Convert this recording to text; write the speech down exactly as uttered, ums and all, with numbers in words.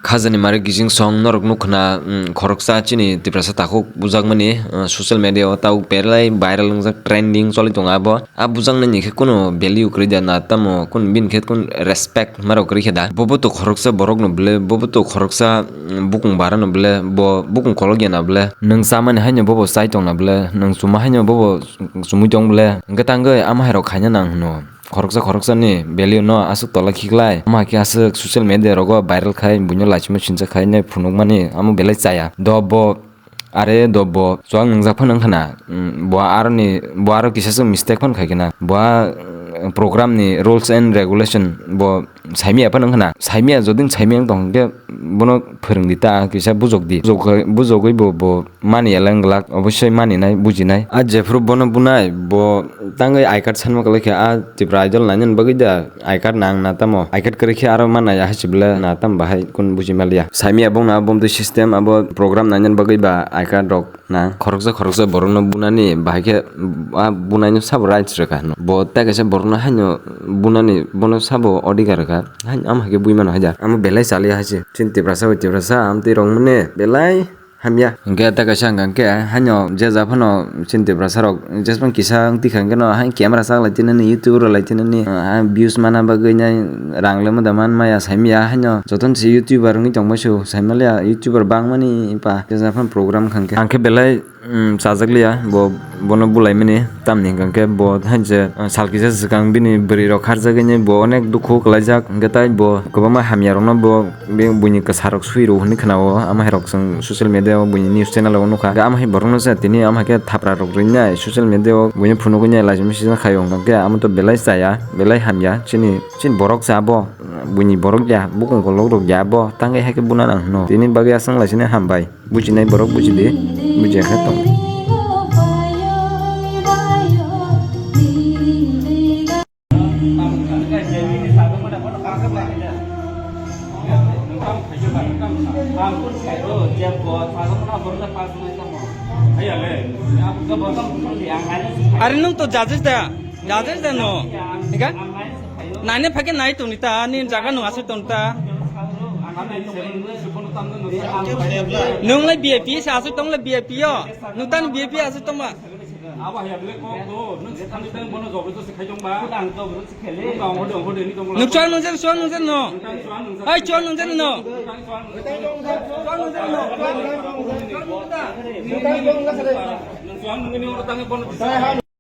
Khajani mari gijing song norok nukhna, mm, khoroksa chini Tiprasa takhuk bujakmani, uh, social media o tau belai viral wngjak, trending choli tongo abo. A bujaknani khe kunu value kwrwi da na tamo, kun bini khe kun respect marok kwrwi khe da. Bobo to khoroksa borok no bwle, bobo to khoroksa, mm, bukung bara no bwle, bo bukung kolok ya na bwle. Nwng chamani haino bobo chai tong na bwle, nwng chuma haino bobo chumui tong bwle. Hwnkhe tangwi ama hai rok khaina nang hwno. Khoroksa khoroksani value no aswk tola khiklai. Ama khe aswk social media rogo viral khai, buino lachima sincha khai nai phunukmani amo belai chaya. Do bo, are do bo, chuak nungjak phano wngkha na. Mm, bo aroni, bo aro kisa swk mistake phano khai khe na. Bo a, mm, program ni rules and regulation bo saimya phano wngkha na. Saimya, jodi saimya wng tong khe bono phwrwng di ta, kisa bujok di. Bujok khai, bujogwi bo, bo mani eleng glak, obossoi mani nai, buji nai. A jephru bono bunai, bo tangwi I card sanma kwlai khe, a Tipra Idol nainani bagwi da I card nang na tamo. I card kwrwi khe aro ma nai, ahai se bwle na tamo bahai kun buji maliya. Saimya bongno abo bumtwi system, abo program nainani bagwi ba I card rok nang. Khoroksa khoroksa borokno bunani bahai khe, a bunaino sabo rights rwkha hino. Bo tei kaisa borokno haino bunani bono sabo odhikar rwkha. Haino ama hai khe bui mano hai da. Amo belai chaliya hai se. Chini Tiprasa bai Tiprasa amtwi rong mani belai hamya. Hwnkhe tei kaisa hwnkha khe haino je ja phano chini Tiprasa rok jesphang kisa wng tikha hwnkhe no haino camera chak lai tinani, YouTube rok lai tinani, ah, views mana bagwi nai, rang le moda man maya saimaya haino jotono se YouTuber wngwi tongmai su saimaliya YouTuber bangmani pa je ja phano program wngkha hwnkhe. Ang khe belai, um, chajakliya bo, bono bulaimani tamni hwnkha khe bo haino se, ah, sal kisa swkang bini bwrwi rok kharjagwi bo onek dukhu kwlaijak hwnkhe tai bo kwbangma hamya rokno bo Be buini kwsarok sui rw hwnwi khna-o, ama hai rok chwng social media o buini news channel o nukha. Ama hai borokno se tini ama hai khe thapra rok rwinai social media o buino phunugwi nai laisima sijak khaio hwnkha khe amo to belai chaya, belai hamya. Chini, chini borok se abo, buini borok ya, bukung kolok rok ya abo, tangwi hai khe buna nang hwno. Tini bagwi aswk laisini hambai. Bujinai borok bujidi, bujiya khe tong. Are nwng to judges da, judges da no. Ika? Nani phake nai tongni ta, ni jaga nwng aswk tong ta. Nwng lai V I P se aswk tong lai V I P yo. Nwng tani V I P aswk tongma. Abo hai ble kok do, nwng se thangwi tang bono jobor josti khai tong ba. Ang jobor josti khele. Nwng ba ongkhor de, ongkhor de, ni tong ba. Nwng chuan nwng jar, chuan nwng jar no. Nwng tang chuan nwng jar. Hai chuan nwng jar no. Nwng tang chuan nwng jar. Chuan nwng jar no. Chuan nwng jar. Nwng chuan nwng ni oro tang bono.